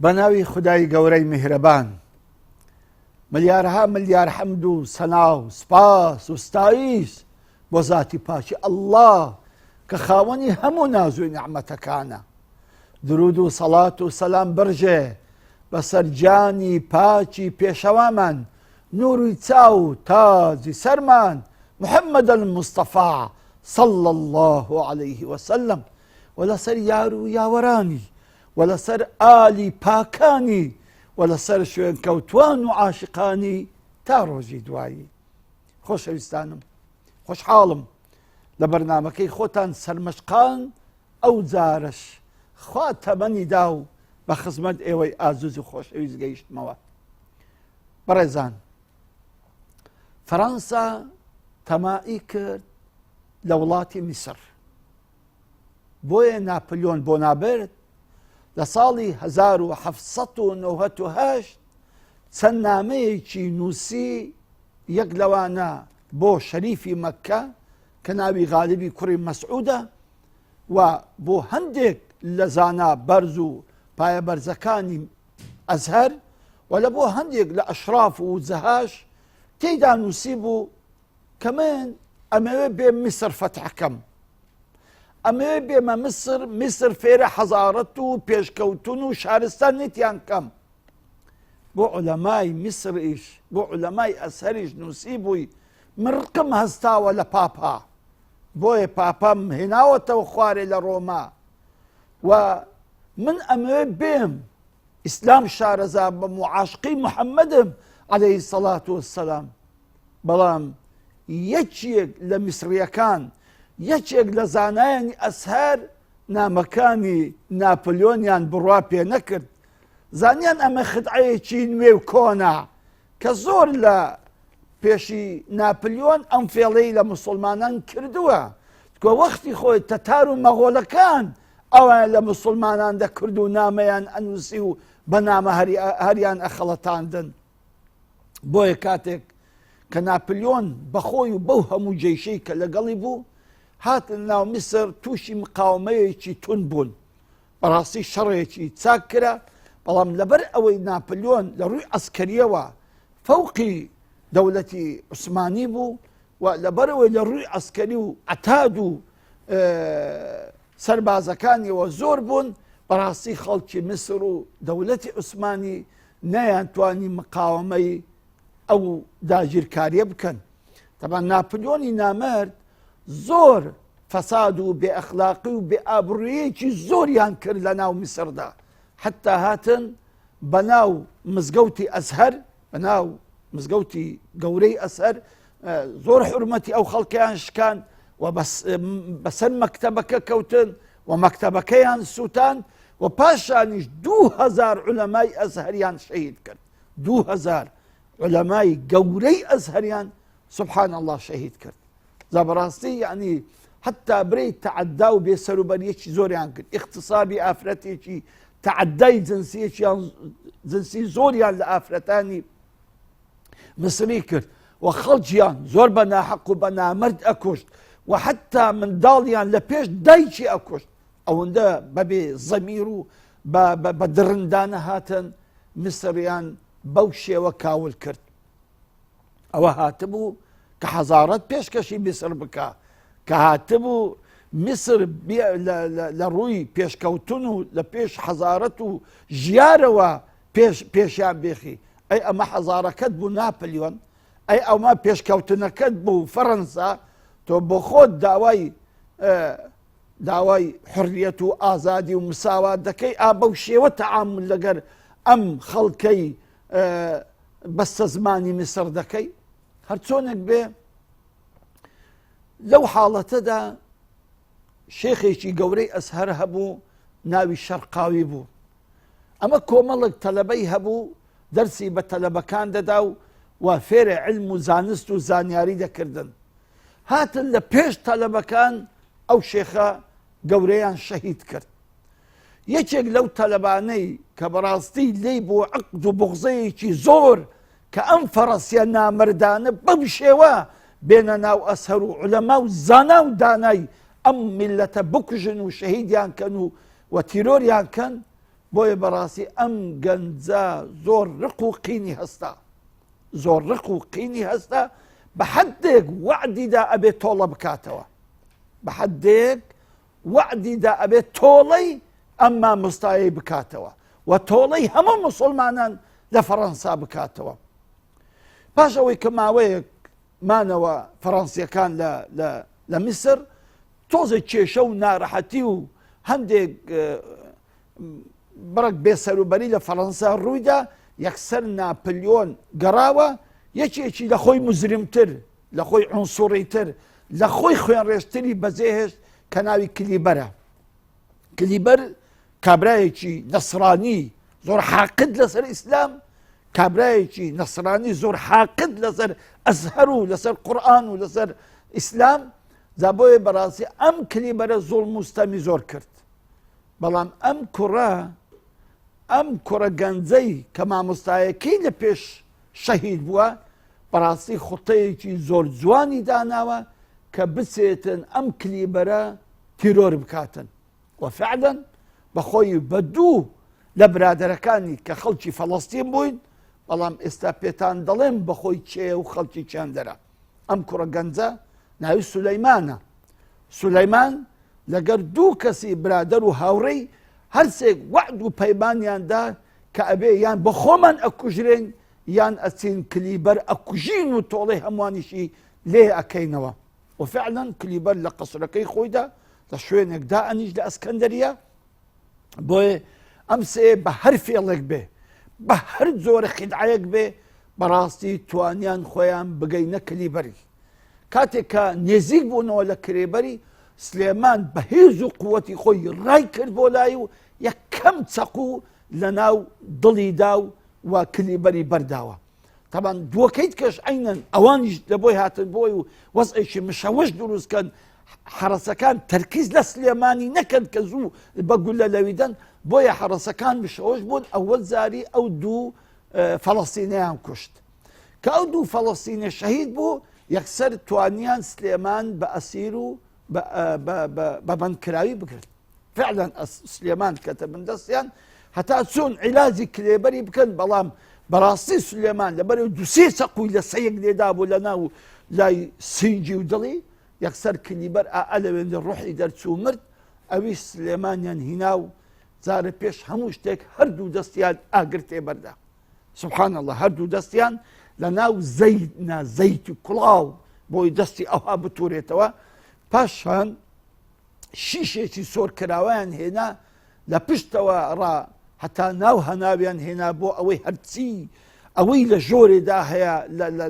بە ناوی خودای گەورەی میهرەبان ملیارها ملیار حەمد و سەنا و سپاس و ستایش بۆ زاتی پاکی ئەڵڵا کە خاوەنی هەموو نازوی نەعمەتەکانە درود و سەڵات و سەلام بڕژێ بەسەر گیانی پاکی پێشەوامان نوری چاو و تاجی سەرمان محمد المصطفى صلى الله عليه وسلم و لەسەر یار و یاوەرانی و لەسەر ئالی پاکانی و لەسەر شوێنکەوتوان و عاشقانی تا ڕۆژی دوایی خۆشەویستانم خۆشحاڵم لە بەرنمەکەی خۆتان سەرمەشقان ئەو جارەش خوا تەمەنی دا و بە خزمەت ئێوەی ئازیز و خۆشەویست گەیشتمەوە. بەڕێزان فەرەنسا تەماعی کرد لە وڵاتی میسر بۆیە ناپلیۆن بۆ نابرد لە ساڵی 1998 چەند نامەیەکی نووسی یەک لەوانە بۆ شەریفی مەککە کە ناوی غالبی کوڕی مەسعودە و بۆ هەندێک لە زانا بەرز و پایە بەرزەکانی ئەزهەر و لە بۆ هەندێک لە ئەشراف و زەهاش تێیدا نووسی بوو کە من ئەمەوێ بێ میسر فەتحکەم ئەمەوێ بێمە میسر میسر فێرە حەزارەت و پێشکەوتون و شارستانیتیان کەم بۆ عولەمای میسریش بۆ عولەمای ئەزهەریش نووسی بووی من ڕقم هەستاوە لە پاپا بۆیە پاپام هێناوەتەوە خوارێ لە ڕۆما و من ئەمەوێ بێم ئیسلام شارەزا بەم و عاشقی محەممەدم عليه سەڵات وسلام بەڵام یەکێک لە میسریەکان یەکێک لە زانایانی ئەسهر نامەکانی ناپلیۆنیان بڕوا پێ نەکرد زانیان ئەمە خدعەیەکی نوێ و کۆنە کە زۆر لە پێشی ناپلیۆن ئەم فێڵەی لە مسلمانان کردووە کە وەختی خۆی تەتار و مەغۆلەکان ئەوان لە مسلمانان دەکرد و نامەیان ئەنووسی و بە نامە هەریان ئەخەڵەتاندن بۆیە کاتێک کە ناپلیۆن بەخۆی و بەو هەموو جەیشەی کە لەگەڵی بوو هاتن ناو میسر تووشی مقاومەیەکی تون بوون بەڕاستی شەڕێکی چاک کرا بەڵام لەبەر ئەوەی ناپلیۆن لە ڕووی ئەسکەریەوە فەوقی دەولەتی عوسمانی بوو و لەبەرەوەی لە ڕووی ئەسکەری و عتاد و سەربازەکانیەوە زۆر بوون بەڕاستی خەڵکی میسر و دەولەتی عوسمانی نەیانتوانی مقاومەی ئەو داگیرکاریە بکەن تەبا ناپلیۆنی نامەرد زۆر فەساد و بێ ئەخلاقی و بێ ئابڕوویەکی زۆریان کرد لە ناو میسردا حتا هاتن بە ناو مزگەوتی ئەزهەر بە ناو مزگەوتی گەورەی ئەسەر زۆر حرمەتی ئەو خەڵکیان شکان و بەسەر مەکتەبەکە کەوتن و مەکتەبەکەیان سووتان و پاشانیش دوهزار عولەمای ئەزهەریان شەهید کرد 2000 عولەمای گەورەی ئەزهەریان سبحان الله شەهید کرد جا بەڕاستی یعنی حتا برێی تەعەدا و بێسەروبەریەکی زۆریان کرد اختصابی ئافرەتێکی تەعەدای جنسیەکیان جنسی زۆریان لە ئافرەتانی مسری کرد و خەڵکیان زۆر بە ناحەق و بە نامرد ئەکوشت و حتا منداڵیان لە پێش دایکی ئەکوشت ئەوەندە بەبێ زەمیر و بە دڕندانە هاتن میسریان بەو شێوە کاول کرد ئەوە هاتبوو کە حەزارەت پێشکەشی میسر بکە کە هاتبوو میسر لە ڕووی پێشکەوتن و لە پێش حەزارەت و ژیارەوە پێش پێشیان بێخی ئەی ئەمە حەزارەکەت بوو ناپلیۆن ئەی ئەومە پێشکەوتنەکەت بوو فەڕەنسا تۆ بۆ خۆت داوای داوای حڕیەت و ئازادی و مساوات دەکەی ئا بەو شێوە تەعامل لەگەر ئەم خەڵکەی بەستە زمانی میسر دەکەی؟ هەرچۆنێک بێ لەو حاڵەتەدا شێخێکی گەورەی ئەزهەر هەبوو ناوی شەرقاوی بوو ئەمە کۆمەڵک تەلەبەی هەبوو دەرسی بە تەلەبەکان دەدا و و فێرە علم و زانست و زانیاری دەکردن هاتن لە پێش تەلەبەکان ئەو شێخە گەورەیان شەهید کرد یەکێک لەو تەلەبانەی کە بەڕاستی لێی بۆ عقد و بغزەیەکی زۆر کە ئەم فەڕەسیە نامەردانە بەم شێوە بێنە ناو ئەسەر و علەما و زانا و دانای ئەم میلەتە بکوژن و شەهیدیان کەن و و تیرۆریان کەن بۆیە بەڕاستی ئەم گەنجە زۆر ڕق و قینی هەستا زۆر ڕق و قینی هەستا بە حدێک وعدیدا ئەبێت تۆڵە بکاتەوە بە حدێک وەعدی دا ئەبێت تۆڵەی ئەم مامۆستایەی بکاتەوە و تۆڵەی هەموو مسلمانان لە فەڕەنسا بکاتەوە پاش ئەوەی کە ماوەیەک مانەوە فەڕەنسیەکان لە میسر تۆزێک کێشە و ناڕەحەتی و هەندێک بڕک بێسەروبەری لە فەڕەنسا ڕوویدا یەکسەر ناپلیۆن گەڕاوە یەکێکی لە خۆی مزرمتر لە خۆی عنسوڕیتر لە خۆی خوێنڕێژتری بەجێهێشت کە ناوی کلیبەرە کلیبەر کابرایەکی نەسرانی زۆر حاقد لەسەر ئیسلام کابرایەکی نەسرانی زۆر حاقد لەسەر ئەزهەر و لەسەر قورآن و لەسەر ئیسلام جا بۆیە بەڕاستی ئەم کلیبەرە زۆڵ مستەمی زۆر کرد بەڵام ئەم کوڕە ئەم کوڕە گەنجەی کە مامۆستایەکەی لە پێش شەهید بووە بەڕاستی خوتەیەکی زۆر جوانی داناوە کە بچێتن ئەم کلیبەرە تیرۆر بکاتن و فعلا بەخۆی بە دوو لە برادەرەکانی کە خەڵکی فەڵەستین بووین بەڵام ئێستا پێتان دەڵێم بەخۆی چێ و خەڵکی چێندەرە ئەم کوڕە گەنجە ناوی سولەیمانە سولەیمان لەگەر دوو کەسی برادەر و هاوڕێی هەرسێک وەعد و پەیمانیاندا کە ئەبێ یان بە خۆمان ئەکوژرێن یان ئەچین کلیبەر ئەکوژین و تۆڵەی هەمووانیشی لێ ئەکەینەوە و فعلا کلیبەر لە قەسرەکەی خۆیدا لە شوێنێک دا ئەنیش لە ئەسکەندەریە بۆیە ئەم سێ بە هەر فێڵێک بێ بە هەر جۆرە خیدعەیەک بێ بەڕاستی توانیان خۆیان بگەینە کلیبەری کاتێک کە نێزیک بوونەوە لە کرێبەری سلێمان بە هێز و قووەتی خۆی ڕای کرد بۆ لای و یەکەم چەقوو لە ناو دڵی دا و و کلیبەری بەرداوە تەبان دووەکەیت کەش عینەن ئەوانیش لە بۆی هاتن بۆی و وەزعێکی مشەوەش دروستکەن حەرەسەکان تەرکیز لە سلێمانی نەکەن کە زوو بە گولە لەویدەن بۆیە حەرەسەکان مشەوەش بوون ئەوە زاری ئەو دوو فەڵەستینیان کوشت کە ئەو دوو فەڵەستینە شەهید بوو یەکسەر توانیان سلێمان بە ئەسیر و بە بەندکراوی بگرن فعلا سلێمان کەتە بن دەستیان هەتا چۆن عیلاجی کلێبەری بکەن بەڵام بەڕاستی سلێمان لەبەر دوسێ چەقووی لە سەیەک لێدا بوو لە ناو لای سینگی و دڵی یەکسەر کلیبەر ئا لەوێندە ڕۆحی دەرچوو مرد ئەوی سلێمانیان هینا و جارە پێش هەموو شتێک هەردوو دەستیان ئاگر تێبەردا سبحان الله هەردوو دەستیان لە ناو زەیت نا زەیت و کوڵاو بۆی دەستی ئەوها بتورێتەوە پاشان شیشێکی سۆرکراوەیان هێنا لە پشتەوە ڕا هەتا ناو هەناویان هێنا بۆ ئەوەی هەرچی ئەوەی لە ژۆرێدا هەیە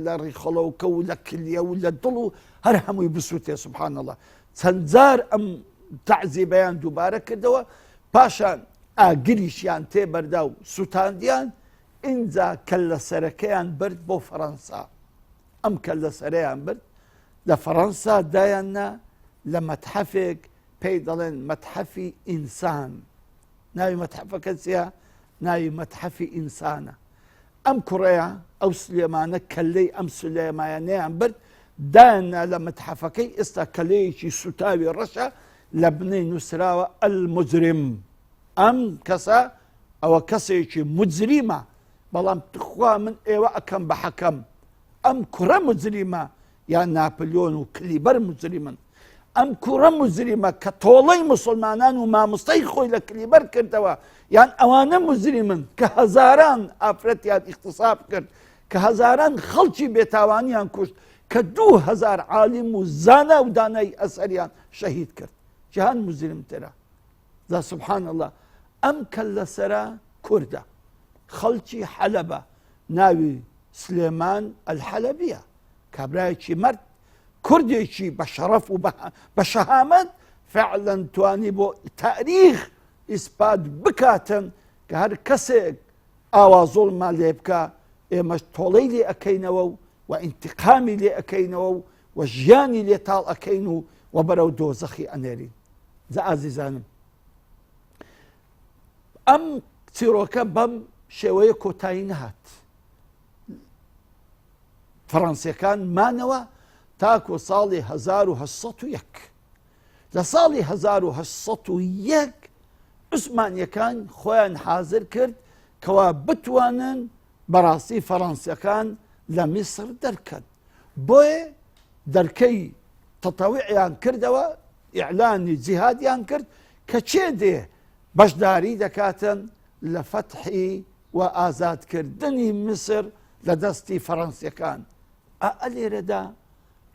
لە ڕیخەڵەوکە و لە کلیە و لە دڵ و هەر هەمووی بسووتێ سبحان الله چەند جار ئەم تەعزیبەیان دووبارە کردەوە پاشان ئاگریشیان تێبەردا و سووتاندیان ئینجا کەللەسەرەکەیان برد بۆ فەڕەنسا ئەم کەللەسەرەیان برد لە فەڕەنسا دایاننا لە مەتحەفێک پێی دەڵێن مەتحەفی ئینسان ناوی مەتحەفەکە چیە ناوی مەتحەفی ئینسانە ئەم کوڕەیە ئەو سلێمانە کەلەی ئەم سلێمایانەیان برد دایاننا لە مەتحەفەکەی ئێستا کەلەیەکی سوتاوی ڕەشە لە بنەی نووسراوە المجرم ئەم کەسە ئەوە کەسێکی مجریمە بەڵام تخوا من ئێوە ئەکەم بە حەکەم ئەم کوڕە مجریمە یان ناپلیۆن و کلیبەر مجریمن ئەم کوڕە مجریمە کە تۆڵەی مسلمانان و مامۆستای خۆی لە کلیبەر کردەوە یان ئەوانە مجریمن کە هەزاران ئافرەتیان ئیختصاب کرد کە هەزاران خەڵکی بێتاوانیان کوشت کە 2000 عالم و زانا و دانای ئەسەریان شەهید کرد جیهان مجرمترە جا سبحان اللە ئەم کەللەسەرە کوردە خەڵکی حەلەبە ناوی سلێمان ئەلحەلەبیە. کابرایەکی مەرد کوردێکی بە شەڕەف و بە شەهامەت فعلا توانی بۆ تاریخ ئیسپات بکاتن کە هەر کەسێک ئاوا زوڵمان لێ بکا ئێمەش تۆڵەی لێ ئەکەینەوە و و ئینتقامی لێ ئەکەینەوە و و ژیانی لێ تاڵ ئەکەین و و بەرەو دۆزەخی ئەنێرین جا ئازیزانم ئەم چیرۆکە بەم شێوەیە کۆتایی نەهات فەڕەنسیەکان مانەوە تاکو ساڵی 1901 لە ساڵی 1901 عوسمانیەکان خۆیان حاضر کرد کەوا بتوانن بەڕاستی فەڕەنسیەکان لە میسر دەرکەن بۆیە دەرکەی تەتەوعیان کردەوە ئیعلانی جیهادیان کرد کە چێ دێ بەشداری دەکاتن لە فەتحی و ئازادکردنی میسر لە دەستی فەڕەنسیەکان ئا لێرەدا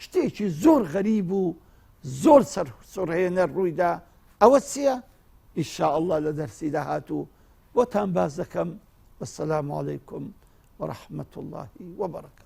شتێکی زۆر غەریب و زۆر سەرسوڕهێنەر ڕوویدا ئەوە چییە؟ ئیشاءاللە لە دەرسی داهاتوو بۆتان باس دەکەم والسلام علیکم ورحمة الله وبرکاته.